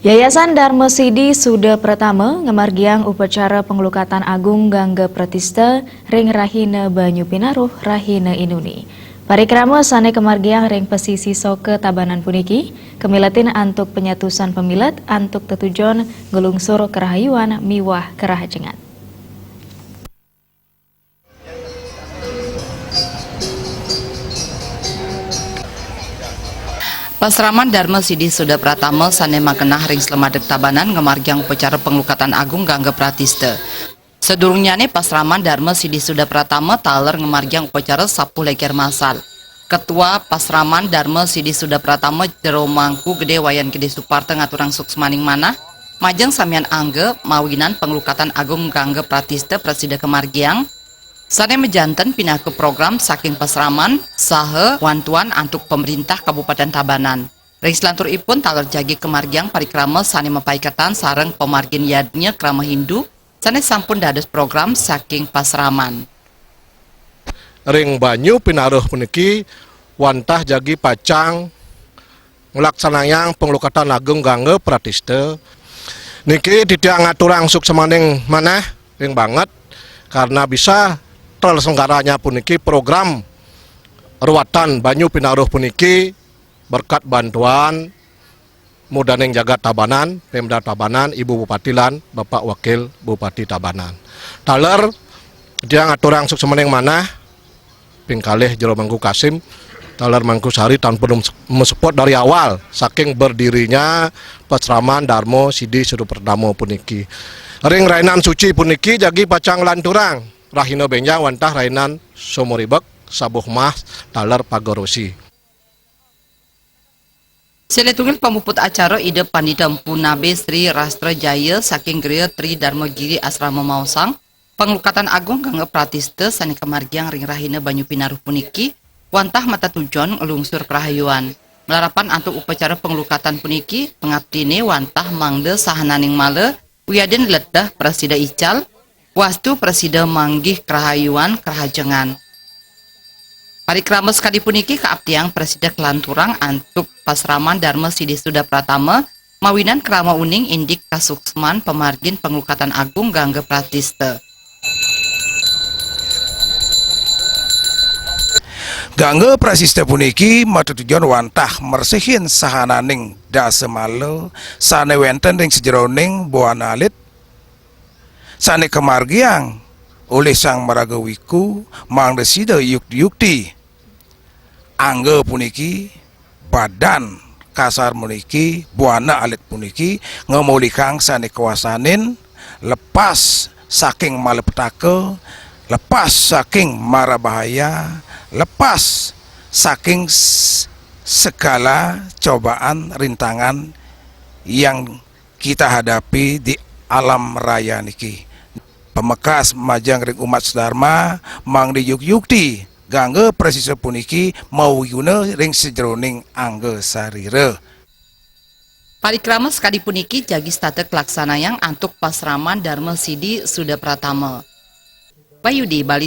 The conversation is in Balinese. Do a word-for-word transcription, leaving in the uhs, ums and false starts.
Yayasan Dharma Sidi Suda Pratama ngamargiang upacara panglukatan agung Gangga Pratista ring rahina Banyu Pinaruh, rahina Inuni. Parikrama sane kamargiang ring pasisi Soka Tabanan puniki kamiletin antuk panyatusan pamilet antuk tetujon nglungsur karahayuan miwah karahajengan. Pasraman Dharma Sidi Suda Pratama sane magenah ring Slemadeg Tabanan ngamargiang upacara panglukatan agung Gangga Pratista. Sadurungnyane pasraman Dharma Sidi Suda Pratama taler ngamargiang upacara sapuh leger masal. Ketua Pasraman Dharma Sidi Suda Pratama Jero Mangku Gede Wayan Gede Suparta ngaturang suksmaning manah majeng samian angga mawinan panglukatan agung Gangga Pratista prasida kamargiang sane majanten pinaka program saking pasraman saha wantuan antuk pamerintah Kabupaten Tabanan. Ring salanturipun taler jagi kamargiang parikrama sane mapaiketan sareng pamargin yadnya krama Hindu sane sampun dados program saking pasraman. Ring Banyu Pinaruh puniki wantah jagi pacang nglaksanayang panglukatan agung Gangga Pratista. Niki titiang ngaturang suksmaning manah ring banget karena bisa terselenggaranya puniki program ruatan Banyu Pinaruh puniki berkat bantuan mudaning jagat Tabanan, Pemda Tabanan, Ibu Bupati lan Bapak Wakil Bupati Tabanan. Taler titiang aturang suksmaning manah ping kalih Jero Mangku Kasim, taler Mangku Sari tan pun maseput dari awal saking berdirinya Pasraman Dharma Sidi Suda Pratama puniki. Ring rainan suci puniki jagi pacang lanturang rahina benjang wantah rainan Somoribek, Sabuh Mas, taler Pagarosi. Silih tunggil pamuput acara Ida Pandita Empu Nabe Sri Rastra Jaya saking Griya Tri Dharma Giri Asrama Maosang, panglukatan agung Gangga Pratista sane kamargiang ring rahina Banyu Pinaruh puniki wantah matetujon nglungsur karahayuan. Malarapan antuk upacara panglukatan puniki, pangaptine wantah mangda sahananing mala wiadin leteh prasida ical, wastu prasida manggih karahayuan karahajengan. Parikrama sakadi puniki kaaptiang prasida kalanturang antuk pasraman Dharma Sidi Suda Pratama mawinan krama uning indik kasuksman pamargin panglukatan agung Gangga Pratista. Gangga Prasista puniki matetujon wantah mresihin sahananing dasamala sane wenten ring sajeroning buana alit sane kamargiang olih Sang Maraga Wiku mangda sida yukti-yukti. Angga puniki, badan kasar puniki, buana alit puniki, ngamolihang sane kawastanin, lepas saking malapetaka, lepas saking mara bahaya, lepas saking s-, segala cobaan, rintangan yang kita hadapi di alam raya niki. Pamekas majeng ring umat sedharma, mangda yuk-, yukti Gangga Prasista puniki mawiguna ring sajeroning angga sarira. Parikrama sakadi puniki jagi setata kalaksanayang antuk pasraman Dharma Sidi Suda Pratama. Wayudi Bali.